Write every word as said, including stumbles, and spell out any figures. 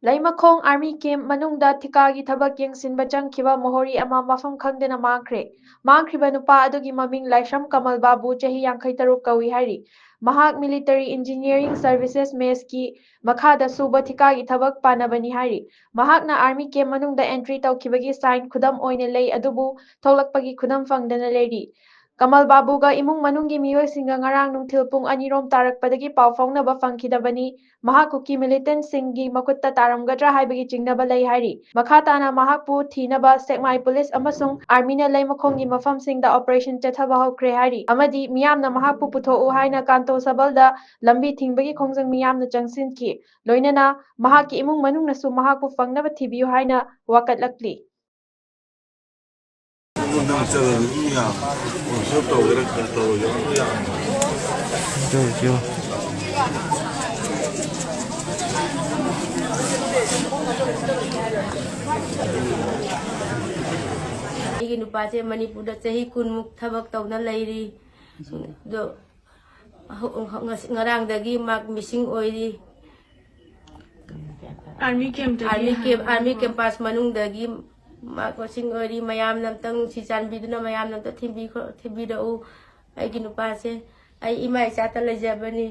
ꯂꯩꯃꯈꯣꯡ army camp ꯃꯅꯨꯡꯗ ꯊꯤꯀꯥꯒꯤ ꯊꯕꯛ ꯌꯦꯡꯁꯤꯟꯕ ꯆꯪꯈꯤꯕ ꯃꯣꯍꯣꯔꯤ ꯑꯃ ꯃꯐꯝ ꯈꯪꯗꯅ ꯃꯥꯡꯈ꯭ꯔꯦ꯫ ꯃꯥꯡꯈ꯭ꯔꯤꯕ ꯅꯨꯄꯥ ꯑꯗꯨꯒꯤ ꯃꯃꯤꯡ ꯂꯥꯏꯁ꯭ꯔꯝ ꯀꯃꯜ ꯕꯥꯕꯨ, ꯆꯍꯤ ꯌꯥꯡꯈꯩ ꯇꯔꯨꯛ ꯀꯧꯏ ꯍꯥꯏꯔꯤ꯫ ꯃꯍꯥꯛ ꯃꯤꯂꯤꯇꯔꯤ ꯏꯟꯖꯤꯅꯤꯌꯔꯤꯡ ꯁꯔꯚꯤꯁꯦꯁ ꯃꯦꯁꯀꯤ ꯃꯈꯥꯗ ꯁꯨꯕ ꯊꯤꯀꯥꯒꯤ ꯊꯕꯛ ꯄꯥꯟꯅꯕꯅꯤ ꯍꯥꯏꯔꯤ꯫ ꯃꯍꯥꯛꯅ ꯑꯥꯔꯃꯤ ꯀꯦꯝꯞ ꯃꯅꯨꯡꯗ ꯑꯦꯟꯇ꯭ꯔꯤ ꯇꯧꯈꯤꯕꯒꯤ ꯁꯥꯏꯟ ꯈꯨꯗꯝ ꯑꯣꯏꯅ ꯂꯩ, ꯑꯗꯨꯕꯨ ꯊꯣꯛꯂꯛꯄꯒꯤ ꯈꯨꯗꯝ ꯐꯪꯗꯅ ꯂꯩꯔꯤ꯫ ꯀꯃꯜ ꯕꯥꯕꯨꯒ ꯏꯃꯨꯡ ꯃꯅꯨꯡꯒꯤ ꯃꯤꯑꯣꯏꯁꯤꯡꯒ ꯉꯔꯥꯡ ꯅꯨꯡꯊꯤꯜ ꯄꯨꯡ ꯑꯅꯤꯔꯣꯝ ꯇꯥꯔꯛꯄꯗꯒꯤ ꯄꯥꯎ ꯐꯥꯎꯅꯕ ꯐꯪꯈꯤꯗꯕꯅꯤ꯫ ꯃꯍꯥꯛ ꯀꯨꯀꯤ ꯃꯤꯂꯤꯇꯦꯟꯠꯁꯤꯡꯒꯤ ꯃꯈꯨꯠꯇ ꯇꯥꯔꯝꯒꯗ꯭ꯔꯥ ꯍꯥꯏꯕꯒꯤ ꯆꯤꯡꯅꯕ ꯂꯩ ꯍꯥꯏꯔꯤ꯫ ꯃꯈꯥ ꯇꯥꯅ ꯃꯍꯥꯛꯄꯨ ꯊꯤꯅꯕ ꯁꯦꯛꯃꯥꯏ ꯄꯨꯂꯤꯁ ꯑꯃꯁꯨꯡ ꯑꯥꯔꯃꯤꯅ ꯂꯩꯃꯈꯣꯡꯒꯤ ꯃꯐꯝꯁꯤꯡꯗ ꯑꯣꯄꯔꯦꯁꯟ ꯆꯠꯊꯕ ꯍꯧꯈ꯭ꯔꯦ ꯍꯥꯏꯔꯤ, ꯑꯃꯗꯤ ꯃꯤꯌꯥꯝꯅ ꯃꯍꯥꯛꯄꯨ ꯄꯨꯊꯣꯛꯎ ꯍꯥꯏꯅ ꯀꯥꯟꯇꯣ ꯁꯕꯜꯗ ꯂꯝꯕꯤ ꯊꯤꯡꯕꯒꯤ ꯈꯣꯡꯖꯪ ꯃꯤꯌꯥꯝꯅ ꯆꯪꯁꯤꯟꯈꯤ꯫ ꯂꯣꯏꯅꯅ ꯃꯍꯥꯛꯀꯤ ꯏꯃꯨꯡ ꯃꯅꯨꯡꯅꯁꯨ ꯃꯍꯥꯛꯄꯨ ꯐꯪꯅꯕ ꯊꯤꯕꯤꯌꯨ ꯍꯥꯏꯅ ꯋꯥꯀꯠꯂꯛꯂꯤ꯫ ꯅꯪ ꯆꯠꯂꯁꯨ ꯑꯗꯨꯝ ꯌꯥꯕ꯫ ꯋꯥꯛꯁꯣꯞ ꯇꯧꯒꯦꯔꯥ ꯀꯩꯅꯣ ꯇꯧꯔꯁꯨ ꯑꯗꯨꯝ ꯌꯥꯕ꯫ ꯇꯧꯔꯁꯨ꯫ ꯑꯩꯒꯤ ꯅꯨꯄꯥꯁꯦ ꯃꯅꯤꯄꯨꯔꯗ ꯆꯍꯤ ꯀꯨꯟꯃꯨꯛ ꯊꯕꯛ ꯇꯧꯅ ꯂꯩꯔꯤ꯫ ꯑꯗꯣ ꯉꯁꯤ, ꯉꯔꯥꯡꯗꯒꯤ ꯃꯥ ꯃꯤꯁꯤꯡ ꯑꯣꯏꯔꯤ꯫ ꯑꯥꯔꯃꯤ ꯀꯦꯝꯞꯇꯒꯤ ꯑꯥꯔꯃꯤ ꯀꯦꯝꯞ, ꯑꯥꯔꯃꯤ ꯀꯦꯝꯄꯁ ꯃꯅꯨꯡꯗꯒꯤ ꯃꯥ ꯃꯤꯁꯤꯡ ꯑꯣꯏꯔꯤ꯫ ꯃꯌꯥꯝꯅ ꯑꯝꯇꯪ ꯅꯨꯡꯁꯤ ꯆꯥꯟꯕꯤꯗꯨꯅ ꯃꯌꯥꯝꯅ ꯑꯝꯇ ꯊꯤꯟꯕꯤꯈꯣ-, ꯊꯤꯟꯕꯤꯔꯛꯎ꯫ ꯑꯩꯒꯤ ꯅꯨꯄꯥꯁꯦ ꯑꯩ ꯏꯃꯥ ꯏꯆꯥꯇ ꯂꯩꯖꯕꯅꯤ꯫